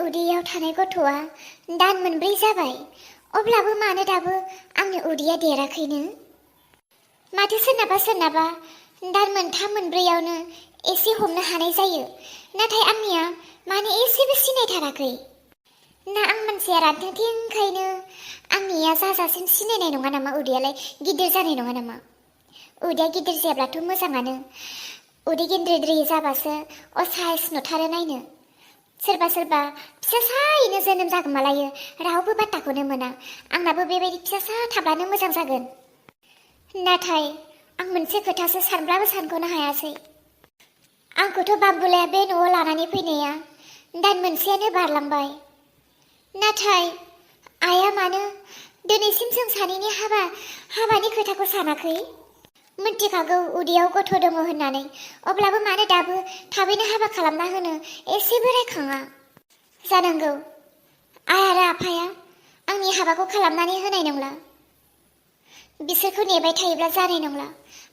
उदैयाव थानाय गथ'आ दान मोनब्रै जाबाय अब्लाबो मानो दाबो आंनि उदैया देराखैनो माथो सोरनाबा दान मोनथाम मोनब्रैयावनो एसे हमनो हानाय जायो नाथाय आंनिया मानो एसेबो सिनायथाराखै ना आं मानसिया रानथेंथेंखायनो आंनिया जाजासिम सिनायनाय नङा नामा उदैयालाय गिदिर जानाय नङा नामा उदैया गिदिर जायाब्लाथ' मोजाङानो उदै गिदिरद्राय जाबासो असाइस नुथारो नायनो सोरबा फिसासायैनो जोनोम जागोमालायो रावबो बाथ्राखौनो मोना आंनाबो बेबायदि फिसासा थाब्लानो मोजां जागोन नाथाय आं मोनसे खोथासो सानब्लाबो सानख'नो हायासै आंखौथ' बाबुलाया बे न'आव लानानै फैनाया दान मोनसेयानो बारलांबाय नाथाय आइया मानो दिनैसिम जों सानैनि हाबानि खोथाखौ सानाखै मिन्थिखागौ उदैयाव गथ' दङ होननानै अब्लाबो मानो दाबो थाबैनो हाबा खालामना होनो एसेबो रायखाङा जानांगौ आइ आरो आफाया आंनि हाबाखौ खालामनानै होनाय नंला बिसोरखौ नेबाय थायोब्ला जानाय नंला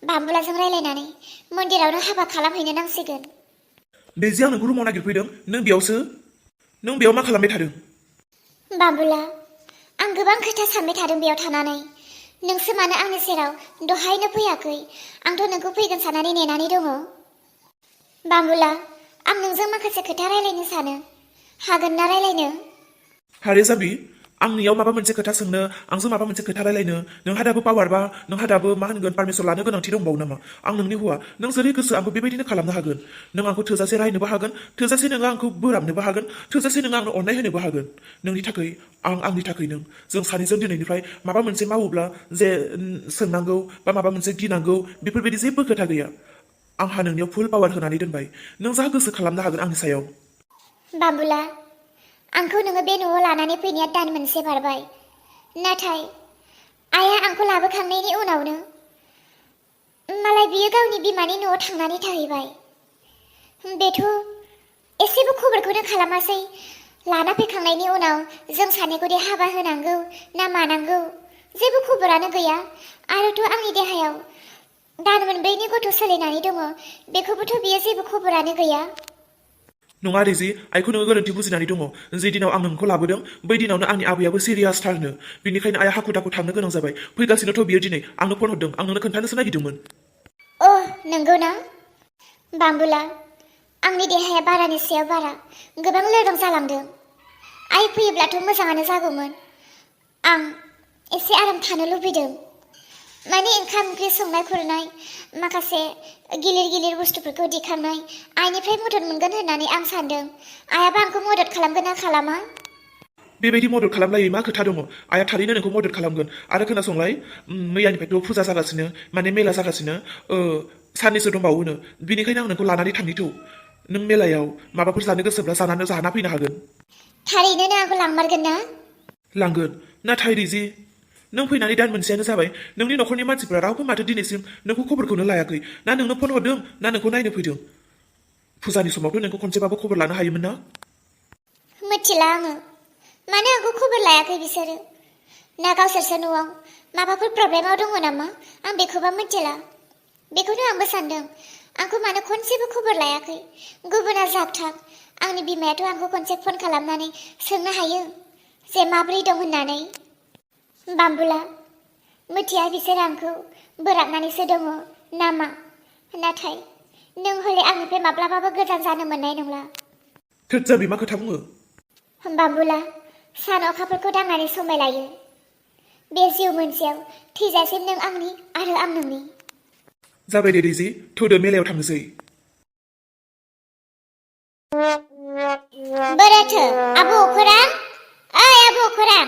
बाबुलाजों रायलायनानै मन्दिरावनो हाबा खालामहैनो नांसिगोन दैजि आं नोंखौ रुमाव नागिरफैदों नों बेयाव मा खालामबाय थादों बाबुला आं गोबां खोथा सानबाय थादों बेयाव थानानै नोंसो मानो आंनि सेराव दहायनो फैयाखै आंथ' नोंखौ फैगोन साननानै नेनानै दङ बाबुला आं नोंजों माखासे खोथा रायलायनो सानो हागोन ना रायलायनो हारे जाबि आंनियाव माबा मोनसे खोथा सोंनो आंजों माबा मोनसे खोथा रायलायनो नोंहा दाबो पावार बा नोंहा दाबो मा होनगोन पारमिसन लानो गोनांथि दंबावो नामा आं नोंनि हौवा नों जेरै गोसो आंखौ बेबायदिनो खालामनो हागोन नों आंखौ थोजासे रायनोबो हागोन थोजासे नोङो आंखौ बोराबनोबो हागोन थोजासे नोङो आंनो अननाय होनोबो हागोन नोंनि थाखाय आंनि थाखाय नों जों सानैजों दिनैनिफ्राय माबा मोनसे मावोब्ला जे सोंनांगौ बा माबा मोनसे गिनांगौ बेफोरबायदि जेबो खोथा गैया आंहा नोंनियाव फुल पावार होनानै दोनबाय नों जा गोसो खालामनो हागोन आंनि सायाव बाबुला आंखौ नोङो बे न'आव लानानै फैनाया दान मोनसे बारबाय नाथाय आइया आंखौ लाबोखांनायनि उनावनो मालाय बियो गावनि बिमानि न'आव थांनानै थाहैबाय बेथ' एसेबो खबरखौनो खालामासै लाना फैखांनायनि उनाव जों सानैखौदि हाबा होनांगौ ना मानांगौ जेबो खबरानो गैया आरोथ' आंनि देहायाव दान मोनब्रैनि गथ' सोलिनानै दङ बेखौबोथ' बियो जेबो खबरानो गैया नङा रिजि आइखौ नोङो गोरोन्थि बुजिनानै दङ जे दिनाव आं नोंखौ लाबोदों बै दिनावनो आंनि आबैयाबो सिरियासथारनो बिनिखायनो आइया हाखु दाखु थांनो गोनां जाबाय फैगासिनोथ' बियो दिनै आंनो फन हरदों आं नोंनो खोन्थानोसो नागिरदोंमोन नंगौ ना बाबुला आंनि देहाया बारानि सायाव बारा गोबां लोरबां जालांदों आइ फैयोब्लाथ' मोजाङानो जागौमोन आं एसे आराम थानो लुबैदों माने ओंखाम ओंख्रि संनाय खुरनाय माखासे गिलिर बुस्थुफोरखौ दिखांनाय आइनिफ्राय मदद मोनगोन होननानै आं सानदों आइयाबा आंखौ मदद खालामगोन ना खालामा बेबायदि मदद खालामलायै मा खोथा दङ आइया थारैनो नोंखौ मदद खालामगोन आरो खोनासंलाय मैयानिफ्रायथ' फुजा जागासिनो माने मेला जागासिनो साननैसो दंबावोनो बिनिखायनो आं नोंखौ लानानै थांनिथौ नों मेलायाव माबाफोर जानो गोसोब्ला जाना फैनो हागोन थारैनो नों आंखौ लांमारगोन ना लांगोन नाथाय रिजि नों फैनानै दान मोनसेयानो जाबाय नोंनि न'खरनि मानसिफ्रा रावबो माथो दिनैसिम नोंखौ खबरखौनो लायाखै ना नोंनो फन हरदों ना नोंखौ नायनो फैदों फुजानि समावथ' नोंखौ खनसेबाबो खबर लानो हायोमोन ना मिथिला आङो मानो आंखौ खबर लायाखै बिसोरो ना गावसोरसो न'आव माबाफोर प्रब्लेमाव दङ नामा आं बेखौबा मिथिला बेखौनो आंबो सानदों आंखौ मानो खनसेबो खबर लायाखै गुबुना जागथाग आंनि बिमायाथ' आंखौ खनसे फन खालामनानै सोंनो हायो जे माब्रै दं होननानै बाबुला मिथिया बिसोर आंखौ बोराबनानैसो दङ नामा नाथाय नों हले आंनिफ्राय माब्लाबाबो गोजान जानो मोननाय नंला थोरजाबि मा खोथा बुङो बाबुला सान अखाफोरखौ दांनानै समाय लायो बे जिउ मोनसेयाव थैजासिम नों आंनि आरो आं नोंनि जाबाय दे रिजि थौदो मेलायाव थांनोसै बोरोथो आब' अखोरां ओइ आब' अखोरां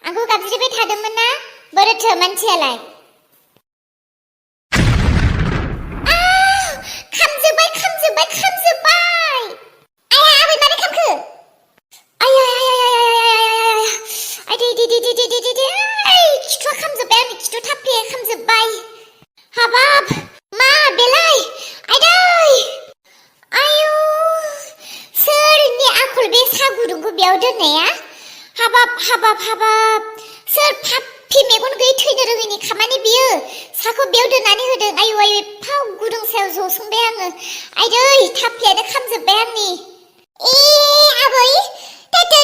आंखौ गाबज्रिबाय थादोंमोन ना बोरोथो मानसियालाय खामजोब्बाय आया आबै मारै खामखो आया खिथुआ खामजोब्बाय आंनि खिथु थाफ्लिया खामजोब्बाय हाबाब मा बेलाय आइदै आयु सोरनि आखल बे सा गुदुंखौ बेयाव दोननाया हाबाब सोर फाफ्फि मेगन गैयै थैनो रोङैनि खामानि बियो साखौ बेयाव दोननानै होदों आयु एफा गुदुं सायाव जसंबाय आङो आइदै थाफ्लियानो खामजोब्बाय आंनि आबै थैथो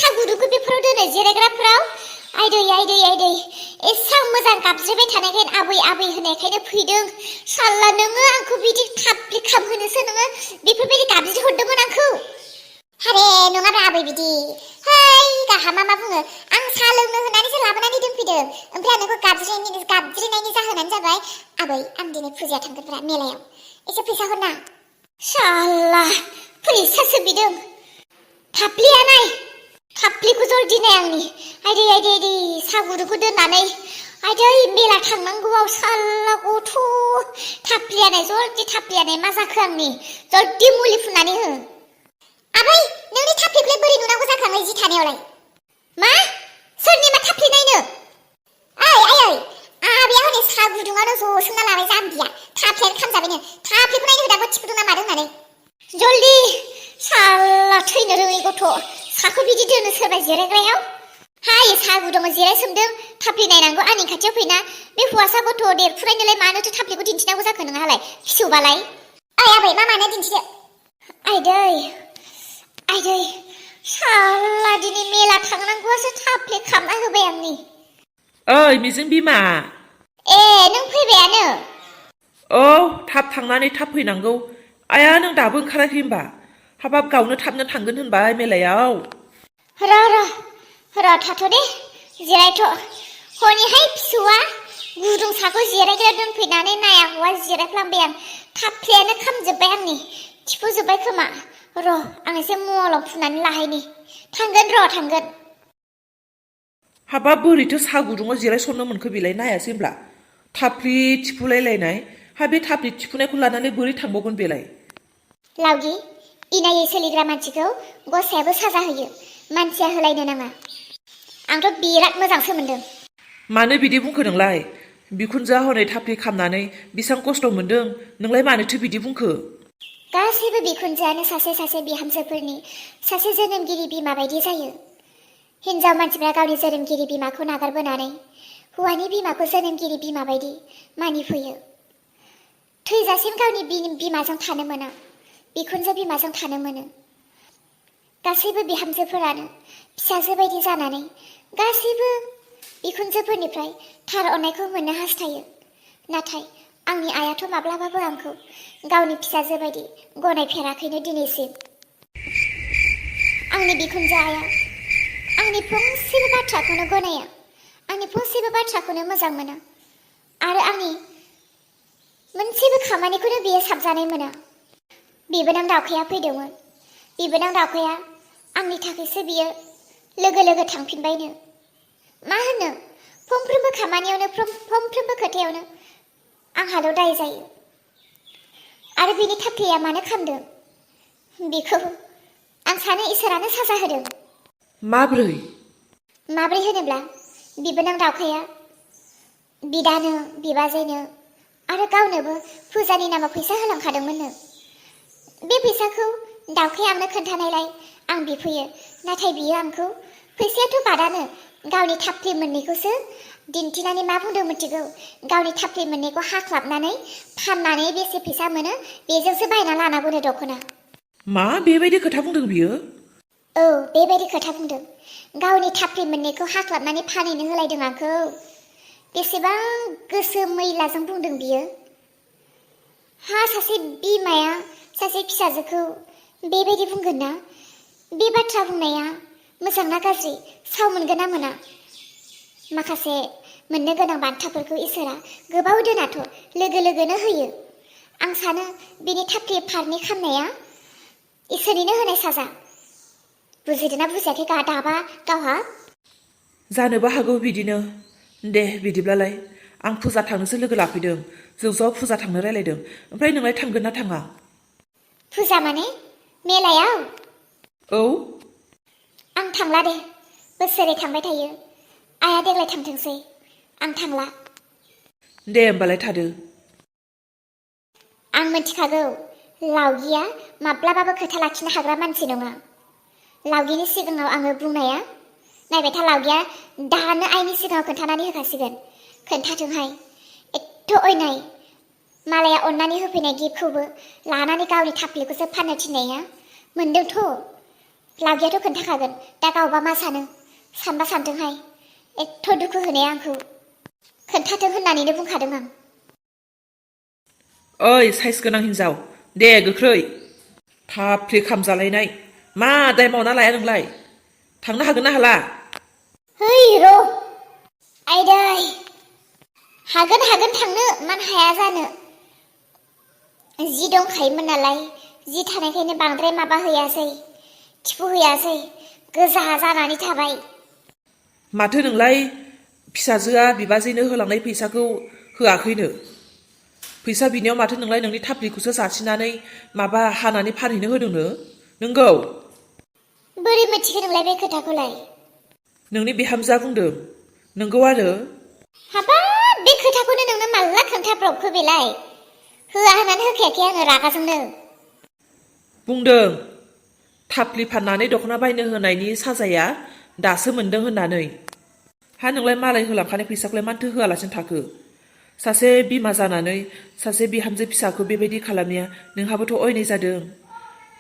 सा गुदुंखौ बेफोराव दोनो जिरायग्राफोराव आयदै एसां मोजां गाबज्रिबाय थानायखाय आबै होनायखायनो फैदों साल्ला नोङो आंखौ बिदि थाफ्लि खामहोनोसो नोङो बेफोरबायदि गाबज्रि हरदोंमोन आंखौ हारे नङाब्रा आबै बिदि हाय गाहामा मा बुङो आं साहा लोंनो होननानैसो लाबोनानै दोनफैदों ओमफ्राय आं नोंखौ गाबज्रिनायनि जाहोनानो जाबाय आबै आं दिनै फुजायाव थांगोनब्रा मेलायाव एसे फैसा हरना साल्ला फैसासो बिदों थाफ्लिया नाय थाफ्लिखौ जल्दि नाय आंनि आयदै साहा गुदुंखौ दोननानै आयदै मेला थांनांगौआव साल्ला गथ' थाफ्लियानाय जल्दि थाफ्लियानाय मा जाखो आंनि जल्दि मुलि फुननानै हो आबै नोंनि थाफ्लिखौलाय बोरै नुनांगौ जाखो आंलाय जि थानायावलाय मा सोरनि मा थाफ्लि नायनो आबै आबैया हनै साहा गुदुङावनो जसोमना लाबाय जाम्बिया थाफ्लियानो खामजाबायनो थाफ्लिखौ नायनो होदां थिफुदों ना मादों होननानै जल्दि साल्ला थैनो रोङै गथ' साखौ बिदि दोनो सोरबा जिरायग्रायाव हाय साहा गुदुङाव जिरायसोमदों थाफ्लि नायनांगौ आंनि खाथियाव फैना बे हौवासा गथ' देरफुनायनोलाय मानोथो थाफ्लिखौ दिन्थिनांगौ जाखो नोंहालाय फिसौबालाय आबै मा मानो दिन्थिदो आयदै साल्ला दिनै मेला थांनांगौआसो थाफ्लि खामना होबाय आंनि ओइ मिजिं बिमा ए नों फैबायानो औ थाब थांनानै थाब फैनांगौ आया नों दाबो ओंखाराखै होनबा हाबाब गावनो थाबनो थांगोन होनबाय मेलायाव र' थाथ' दे जिरायथ' हनैहाय फिसौआ गुदुं साखौ जिरायग्रा दोनफैनानै नाया हौवा जिरायफ्लांबाय आं थाफ्लियानो खामजोब्बाय आंनि थिफुजोब्बाय खोमा र' आं एसे मलम फुननानै लाहैनि थांगोन हाबाब बोरैथो साहा गुदुङाव जिरायसननो मोनखो बेलाय नायासै होनब्ला थाफ्लि थिफुलायलायनाय हा बे थाफ्लि थिफुनायखौ लानानै बोरै थांबावगोन बेलाय लावगि इनायै सोलिग्रा मानसिखौ गसायाबो साजा होयो मानसिया होलायनो नाङा आंथ' बिराद मोजांसो मोनदों मानो बिदि बुंखो नोंलाय बिखुनजोआ हनै थाफ्लि खामनानै बेसां खस्थ' मोनदों नोंलाय मानोथो बिदि बुंखो गासैबो बिखुनजोआनो सासे बिहामजोफोरनि सासे जोनोमगिरि बिमा बायदि जायो हिनजाव मानसिफ्रा गावनि जोनोमगिरि बिमाखौ नागारबोनानै हौवानि बिमाखौ जोनोमगिरि बिमा बायदि मानिफैयो थैजासिम गावनि बिमाजों थानो मोना बिखुनजो बिमाजों थानो मोनो गासैबो बिहामजोफोरानो फिसाजो बायदि जानानै गासैबो बिखुनजोफोरनिफ्राय थार अननायखौ मोननो हास्थायो नाथाय आंनि आइयाथ' माब्लाबाबो आंखौ गावनि फिसाजो बायदि गनायफेराखैनो दिनैसिम आंनि बिखुनजो आइया आंनि फंसेबो बाथ्राखौनो गनाया आंनि फंसेबो बाथ्राखौनो मोजां मोना आरो आंनि मोनसेबो खामानिखौनो बियो साबजानाय मोना बिबोनां दावखाया फैदोंमोन बिबोनां दावखाया आंनि थाखायसो बियो लोगो थांफिनबायनो मा होनो फंफ्रोमबो खामानियावनो फंफ्रोमबो खोथायावनो आंहाल' दाय जायो आरो बिनि थाफ्लिया मानो खामदों बेखौ आं सानो इसोरानो साजा होदों माब्रै होनोब्ला बिबोनां दावखाया बिदानो बिबाजैनो आरो गावनोबो फुजानि नामाव फैसा होलांखादोंमोननो बे फैसाखौ दावखाया आंनो खोन्थानायलाय आं बिफैयो नाथाय बियो आंखौ फैसायाथ' बादानो गावनि थाफ्लि मोननैखौसो दिन्थिनानै मा बुंदों मिथिगौ गावनि थाफ्लि मोननैखौ हाख्लाबनानै फाननानै बेसे फैसा मोनो बेजोंसो बायना लानांगौनो दख'ना मा बेबायदि खोथा बुंदों बियो औ बेबायदि खोथा बुंदों गावनि थाफ्लि मोननैखौ हाख्लाबनानै फानहैनो होलायदों आंखौ बेसेबां गोसो मैलाजों बुंदों बियो सासे बिमाया सासे फिसाजोखौ बेबायदि बुंगोन ना बे बाथ्रा बुंनाया मोजां ना गाज्रि साव मोनगोन ना मोना माखासे मोननो गोनां बान्थाफोरखौ इसोरा गोबाव दोनाथ' लोगोनो होयो आं सानो बिनि थाफ्लि फारनै खामनाया इसोरनिनो होनाय साजा बुजिदोंना बुजियाखै दाबा गावहा जानोबो हागौ बिदिनो दे बिदिब्लालाय आं फुजा थांनोसो लोगो लाफैदों जों ज' फुजा थांनो रायलायदों ओमफ्राय नोंलाय थांगोन ना थाङा फुजा माने मेलायाव औ आं थांला दे बोसोरै थांबाय थायो आइया देग्लाय थांथोंसै आं थांला दे होमबालाय थादो आं मिथिखागौ लावगिया माब्लाबाबो खोथा लाखिनो हाग्रा मानसि नङा लावगिनि सिगाङाव आङो बुंनाया नायबाय था लावगिया दानो आइनि सिगाङाव खोन्थानानै होखासिगोन खोन्थाथोंहाय एथ' अयनाय मालाया अननानै होफैनाय गिफ्टखौबो लानानै गावनि थाफ्लिखौसो फाननो थिननाया मोनदोंथ' लावगियाथ' खोन्थाखागोन दा गावबा मा सानो सानबा सानथोंहाय एथ' दुखु होनाया आंखौ खोन्थाथों होननानैनो बुंखादों आं। ओइ साइस गोनां हिन्जाव दे गोख्रै थाफ्लि खामजालायनाय मा दाय मावना लाया नोंलाय थांनो हागोन ना हाला है र' आइदै हागोन थांनो मानो हाया जानो जि दंखायोमोन नालाय जि थानायखायनो बांद्राय माबा हैयासै थिफु हैयासै गोजा जानानै थाबाय। माथो नोंलाय फिसाजोआ बिबाजैनो होलांनाय फैसाखौ होआखैनो फैसा बिनायाव माथो नोंलाय नोंनि थाफ्लिखौसो जासिनानै माबा हानानै फानहैनो होदोंनो नोंगौ बोरै मिथिखो नोंलाय बे खोथाखौलाय? नोंनि बिहामजोआ बुंदों नोंगौ आरो हाबाब बे खोथाखौनो नोंनो माला खोन्थाब्रबखो बेलाय होआ होननानै होखायाखै आङो रागाजोंनो। बुंदों थाफ्लि फाननानै दख'ना बायनो होनायनि साजाया दासो मोनदों होननानै हा नोंलाय मालाय होलांखानाय फैसाखौलाय मानोथो होआलासिनो थाखो सासे बिमा जानानै सासे बिहामजो फिसाखौ बेबायदि खालामनाया नोंहाबोथ' अयनाय जादों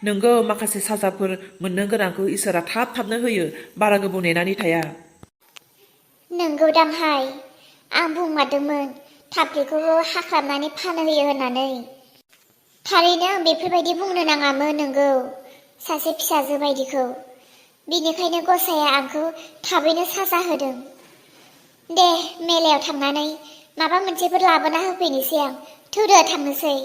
नोंगौ माखासे साजाफोर मोननो गोनांखौ इसोरा थाबनो होयो बारा गोबाव नेनानै थाया। नोंगौ दांहाय आं बुंमारदोंमोन थाफ्लिखौबो हाख्लाबनानै फानहोयो होननानै थारैनो आं बेफोरबायदि बुंनो नाङामोन नोंगौ सासे फिसाजो बायदिखौ बिनिखायनो गसाया आंखौ थाबैनो साजा होदों। दे मेलायाव थांनानै माबा मोनसेफोर लाबोना होफैनोसै आं थौदो थांनोसै।